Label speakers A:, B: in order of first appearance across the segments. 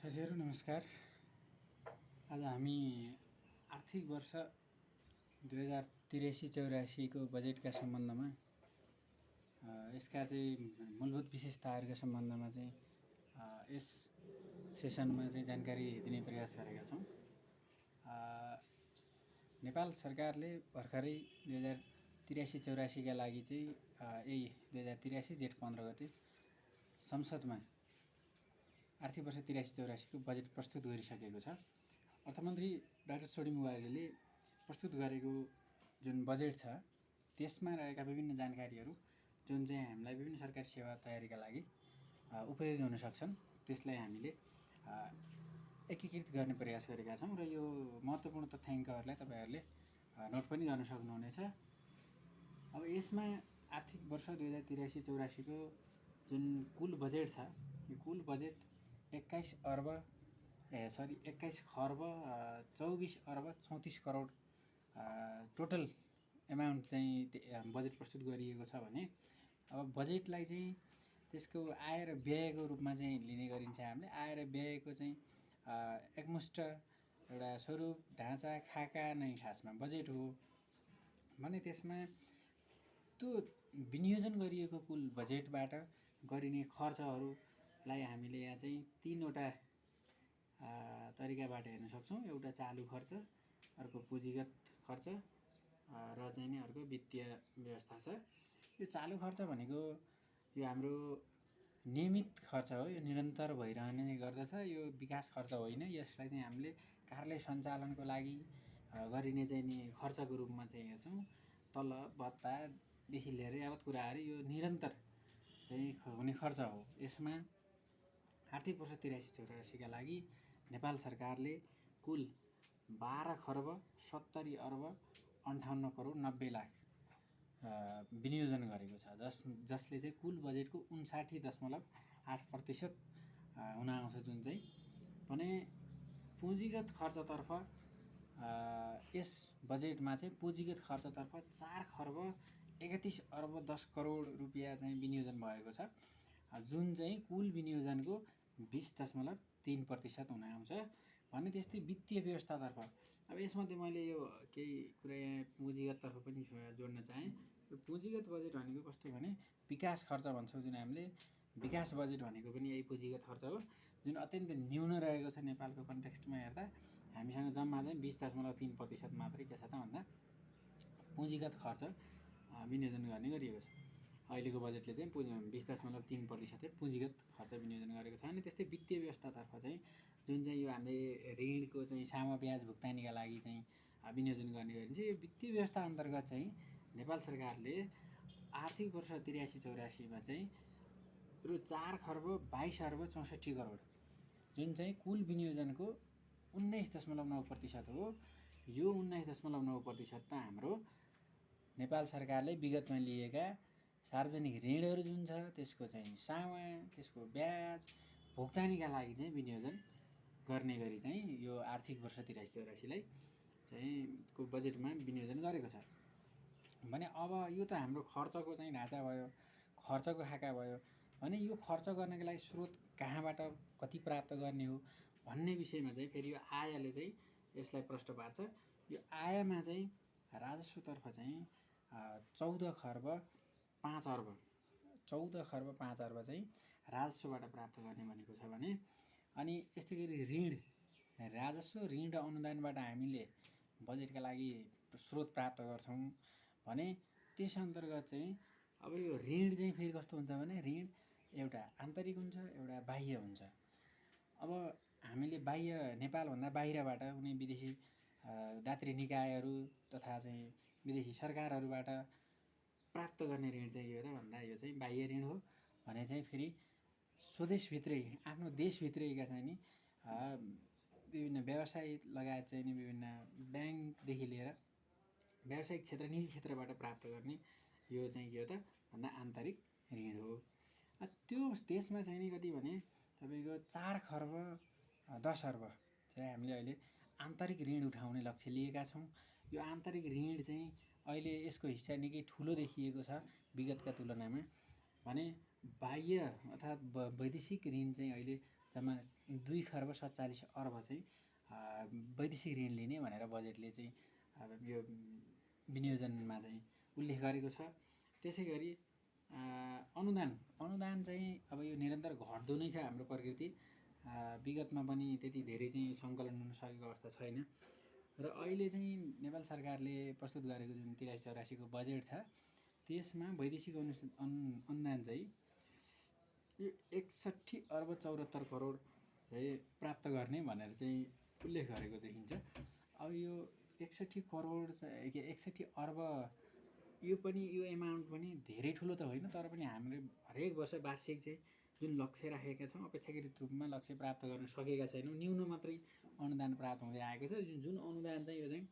A: साथीहरू नमस्कार। आज हामी आर्थिक वर्ष 2083-84 को बजेटका सम्बन्धमा यसका चाहिँ मूलभूत विशेषताहरूका सम्बन्धमा चाहिँ यस सेसनमा चाहिँ जानकारी दिने प्रयास गरेका छौँ। नेपाल सरकारले भर्खरै 2083-84 का लागि चाहिँ यही 2083 जेठ 15 गते संसदमा आर्थिक वर्ष 83-84 को बजेट प्रस्तुत गरिसकेको छ। अर्थमन्त्री डाक्टर सोडिम वाग्लेले प्रस्तुत गरेको जुन बजेट छ त्यसमा रहेका विभिन्न जानकारीहरू जुन चाहिँ हामीलाई विभिन्न सरकारी सेवा तयारीका लागि उपयोगी हुन सक्छन् त्यसलाई हामीले एकीकृत गर्ने प्रयास गरेका छौँ र यो महत्त्वपूर्ण तथ्याङ्कहरूलाई तपाईहरूले नोट पनि गर्न सक्नुहुनेछ। अब यसमा आर्थिक वर्ष 2083-84 को जुन कुल बजेट छ यो कुल बजेट 21 खर्ब 24 अर्ब 34 करोड टोटल एमाउन्ट चाहिँ बजेट प्रस्तुत गरिएको छ भने अब बजेटलाई चाहिँ त्यसको आय र व्ययको रूपमा चाहिँ लिने गरिन्छ। हामीले आय र व्ययको चाहिँ एकमुष्ट एउटा स्वरूप ढाँचा खाका नै खासमा बजेट हो भने त्यसमा त्यो विनियोजन गरिएको कुल बजेटबाट गरिने खर्चहरूलाई हामीले यहाँ चाहिँ तीनवटा तरिकाबाट हेर्न सक्छौँ। एउटा चालु खर्च, अर्को पुँजीगत खर्च र चाहिँ नि अर्को वित्तीय व्यवस्था छ। यो चालु खर्च भनेको यो हाम्रो नियमित खर्च हो, यो निरन्तर भइरहने गर्दछ। यो विकास खर्च होइन। यसलाई चाहिँ हामीले कार्यालय सञ्चालनको लागि गरिने चाहिँ नि खर्चको रूपमा चाहिँ हेर्छौँ। तलब भत्तादेखि लिएर यावत कुराहरू यो निरन्तर चाहिँ हुने खर्च हो। यसमा आर्थिक वर्ष 83-84 का लागि नेपाल सरकारले कुल 12 खर्ब 70 अर्ब 58 करोड 90 लाख विनियोजन गरेको छ, जसले चाहिँ कुल बजेटको 59.8% हुन आउँछ। जुन चाहिँ भने पुँजीगत खर्चतर्फ यस बजेटमा चाहिँ पुँजीगत खर्चतर्फ 4 खर्ब 31 अर्ब 10 करोड रुपियाँ चाहिँ विनियोजन भएको छ, जुन चाहिँ कुल विनियोजनको 20.3% हुन आउँछ भने त्यस्तै वित्तीय व्यवस्थातर्फ अब यसमध्ये मैले यो केही कुरा यहाँ पुँजीगततर्फ पनि जोड्न चाहेँ। यो पुँजीगत बजेट भनेको कस्तो भने विकास खर्च भन्छौँ जुन हामीले, विकास बजेट भनेको पनि यही पुँजीगत खर्च हो जुन अत्यन्त न्यून रहेको छ। नेपालको कन्टेक्स्टमा हेर्दा हामीसँग जम्मा चाहिँ 20.3% मात्रै के छ त भन्दा पुँजीगत खर्च विनियोजन गर्ने गरिएको छ। अहिलेको बजेटले चाहिँ 20.3% पुँजीगत खर्च विनियोजन गरेको छ। अनि त्यस्तै वित्तीय व्यवस्थातर्फ चाहिँ जुन चाहिँ यो हामीले ऋणको चाहिँ सामा ब्याज भुक्तानीका लागि चाहिँ विनियोजन गर्ने गरिन्छ। यो वित्तीय व्यवस्था अन्तर्गत चाहिँ नेपाल सरकारले आर्थिक वर्ष 83-84 चाहिँ रु 4 खर्ब 22 अर्ब 64 करोड जुन चाहिँ कुल विनियोजनको 19.9% हो। यो 19.9% त हाम्रो नेपाल सरकारले विगतमा लिएका सार्वजनिक ऋणहरू जुन छ त्यसको चाहिँ सामा, त्यसको ब्याज भुक्तानीका लागि चाहिँ विनियोजन गर्ने गरी चाहिँ यो आर्थिक वर्ष 83-84 चाहिँ को बजेटमा विनियोजन गरेको छ भने अब यो त हाम्रो खर्चको चाहिँ ढाँचा भयो, खर्चको खाका भयो भने यो खर्च गर्नको लागि स्रोत कहाँबाट कति प्राप्त गर्ने हो भन्ने विषयमा चाहिँ फेरि यो आयले चाहिँ यसलाई प्रश्न पार्छ। यो आयमा चाहिँ राजस्वतर्फ चाहिँ 14 खर्ब 5 अर्ब चाहिँ राजस्वबाट प्राप्त गर्ने भनेको छ भने अनि यस्तै गरी ऋण राजस्व ऋण र अनुदानबाट हामीले बजेटका लागि स्रोत प्राप्त गर्छौँ भने त्यस अन्तर्गत चाहिँ अब यो ऋण चाहिँ फेरि कस्तो हुन्छ भने ऋण एउटा आन्तरिक हुन्छ, एउटा बाह्य हुन्छ। अब हामीले बाह्य नेपालभन्दा बाहिरबाट कुनै विदेशी दात्री निकायहरू तथा चाहिँ विदेशी सरकारहरूबाट प्राप्त गर्ने ऋण चाहिँ के हो त भन्दा यो चाहिँ बाह्य ऋण हो भने चाहिँ फेरि स्वदेशभित्रै आफ्नो देशभित्रैका चाहिँ नि विभिन्न व्यवसाय लगायत चाहिँ नि विभिन्न ब्याङ्कदेखि लिएर व्यावसायिक क्षेत्र निजी क्षेत्रबाट प्राप्त गर्ने यो चाहिँ के हो त भन्दा आन्तरिक ऋण हो। त्यो त्यसमा चाहिँ नि कति भने तपाईँको 4 खर्ब 10 अर्ब चाहिँ हामीले अहिले आन्तरिक ऋण उठाउने लक्ष्य लिएका छौँ। यो आन्तरिक ऋण चाहिँ अहिले यसको हिस्सा निकै ठुलो देखिएको छ विगतका तुलनामा भने बाह्य अर्थात् वैदेशिक ऋण चाहिँ अहिले जम्मा 2,47 खर्ब चाहिँ वैदेशिक ऋण लिने भनेर बजेटले चाहिँ यो विनियोजनमा चाहिँ उल्लेख गरेको छ। त्यसै गरी अनुदान चाहिँ अब यो निरन्तर घट्दो नै छ हाम्रो प्रकृति। विगतमा पनि त्यति धेरै चाहिँ सङ्कलन हुन सकेको अवस्था छैन र अहिले चाहिँ नेपाल सरकारले प्रस्तुत गरेको जुन 83-84 बजेट छ त्यसमा वैदेशिक अनुदान चाहिँ यो 61,74 करोड चाहिँ प्राप्त गर्ने भनेर चाहिँ उल्लेख गरेको देखिन्छ। अब यो 61 करोड 61 अर्ब यो एमाउन्ट पनि धेरै ठुलो त होइन, तर पनि हामीले हरेक वर्ष वार्षिक चाहिँ जुन लक्ष्य राखेका छौँ अपेक्षाकृत रूपमा लक्ष्य प्राप्त गर्न सकेका छैनौँ। न्यून मात्रै अनुदान प्राप्त हुँदै आएको छ। जुन अनुदान चाहिँ यो चाहिँ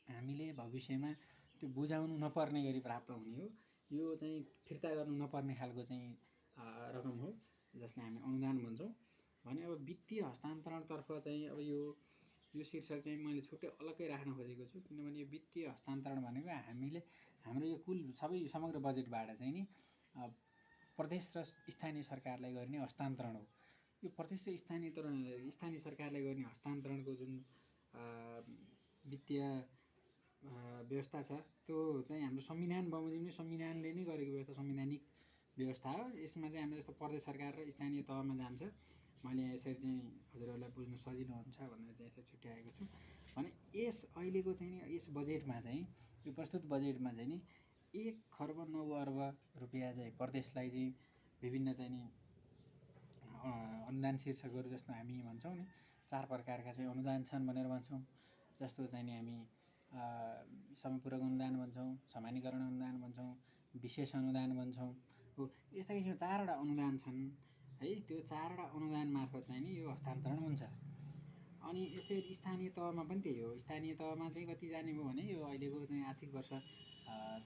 A: हामीले भविष्यमा त्यो बुझाउनु नपर्ने गरी प्राप्त हुने हो। यो चाहिँ फिर्ता गर्नु नपर्ने खालको चाहिँ रकम हो जसलाई हामी अनुदान भन्छौँ भने। अब वित्तीय हस्तान्तरणतर्फ चाहिँ अब यो शीर्षक चाहिँ मैले छुट्टै अलग्गै राख्न खोजेको छु, किनभने यो वित्तीय हस्तान्तरण भनेको हामीले हाम्रो यो कुल समग्र बजेटबाट चाहिँ नि प्रदेश र स्थानीय सरकारलाई गर्ने हस्तान्तरण हो। यो प्रदेश र स्थानीय सरकारलाई गर्ने हस्तान्तरणको जुन वित्तीय व्यवस्था छ त्यो चाहिँ हाम्रो संविधान बमोजिम संविधानले नै गरेको व्यवस्था, संवैधानिक व्यवस्था हो। यसमा चाहिँ हाम्रो जस्तो प्रदेश सरकार र स्थानीय तहमा जान्छ। मैले यसरी चाहिँ हजुरहरूलाई बुझ्न सजिलो हुन्छ भनेर चाहिँ यसरी छुट्याएको छु भने यस अहिलेको चाहिँ नि यस बजेटमा चाहिँ यो प्रस्तुत बजेटमा चाहिँ नि 1,09 अर्ब रुपियाँ चाहिँ प्रदेशलाई चाहिँ विभिन्न चाहिँ नि अनुदान शीर्षकहरू जस्तो हामी भन्छौँ नि 4 प्रकारका चाहिँ अनुदान छन् भनेर भन्छौँ। जस्तो चाहिँ नि हामी समयपूरक अनुदान भन्छौँ, सामान्यीकरण अनुदान भन्छौँ, विशेष अनुदान भन्छौँ। हो, यस्ता किसिमका 4वटा अनुदान छन् है। त्यो 4वटा अनुदान मार्फत चाहिँ नि यो हस्तान्तरण हुन्छ। अनि यस्तै स्थानीय तहमा पनि त्यही हो। स्थानीय तहमा चाहिँ कति जाने भयो भने यो अहिलेको चाहिँ आर्थिक वर्ष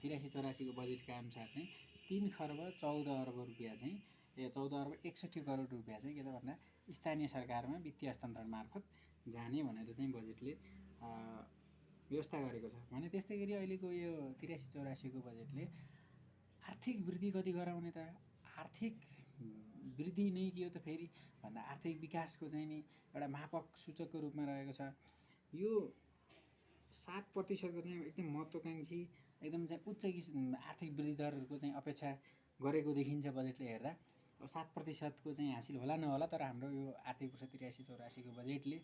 A: 83-84 बजेटका अनुसार चाहिँ 3,14 अर्ब रुपियाँ चाहिँ 14,61 करोड रुपियाँ चाहिँ के त भन्दा स्थानीय सरकारमा वित्तीय हस्तान्तरण मार्फत जाने भनेर चाहिँ बजेटले व्यवस्था गरेको छ भने। त्यस्तै गरी अहिलेको यो 83-84 बजेटले आर्थिक वृद्धि कति गराउने त? आर्थिक वृद्धि नै के हो त फेरि भन्दा आर्थिक विकासको चाहिँ नि एउटा मापक सूचकको रूपमा रहेको छ। यो 7% चाहिँ एकदम महत्त्वकाङ्क्षी एकदम चाहिँ उच्च आर्थिक वृद्धि दरको चाहिँ अपेक्षा गरेको देखिन्छ बजेटले हेर्दा। अब 7% को चाहिँ हासिल होला नहोला, तर हाम्रो यो आर्थिक वर्ष 83-84 बजेटले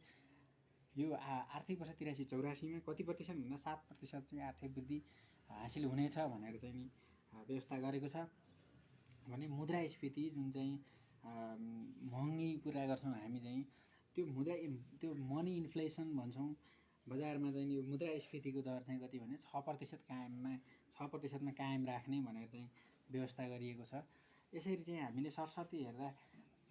A: यो आर्थिक वर्ष 83-84 कति प्रतिशत भन्दा 7% चाहिँ आर्थिक वृद्धि हासिल हुनेछ भनेर चाहिँ नि व्यवस्था गरेको छ भने। मुद्रास्फीति जुन चाहिँ महँगी कुरा गर्छौँ हामी चाहिँ त्यो मनी इन्फ्लेसन भन्छौँ बजारमा चाहिँ यो मुद्रास्फीतिको दर चाहिँ कति भने 6%मा कायम राख्ने भनेर चाहिँ व्यवस्था गरिएको छ। यसरी चाहिँ हामीले सरसर्ती हेर्दा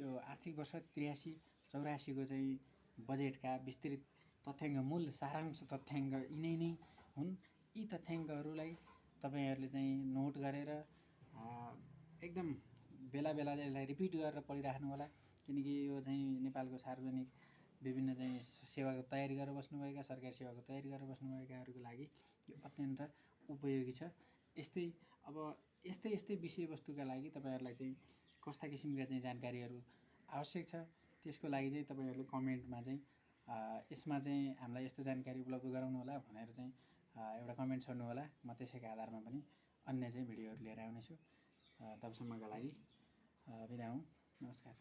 A: यो आर्थिक वर्ष 83-84 को चाहिँ बजेटका विस्तृत तथ्याङ्क मूल सारांश तथ्याङ्क यिनै नै हुन्। यी तथ्याङ्कहरूलाई तपाईँहरूले चाहिँ नोट गरेर एकदम बेला यसलाई रिपिट गरेर पढिराख्नु होला, किनकि यो चाहिँ नेपालको सार्वजनिक विभिन्न चाहिँ सेवाको तयारी गरेर बस्नुभएका, सरकारी सेवाको तयारी गरेर बस्नुभएकाहरूको लागि यो अत्यन्त उपयोगी छ। यस्तै विषयवस्तुका लागि तपाईँहरूलाई चाहिँ कस्ता किसिमका चाहिँ जानकारीहरू आवश्यक छ त्यसको लागि चाहिँ तपाईँहरूले कमेन्टमा चाहिँ यसमा चाहिँ हामीलाई यस्तो जानकारी उपलब्ध गराउनु होला भनेर चाहिँ एउटा कमेन्ट छोड्नु होला। म त्यसैको आधारमा पनि अन्य चाहिँ भिडियोहरू लिएर आउनेछु। तबसम्मका लागि बिदा हुँ। नमस्कार।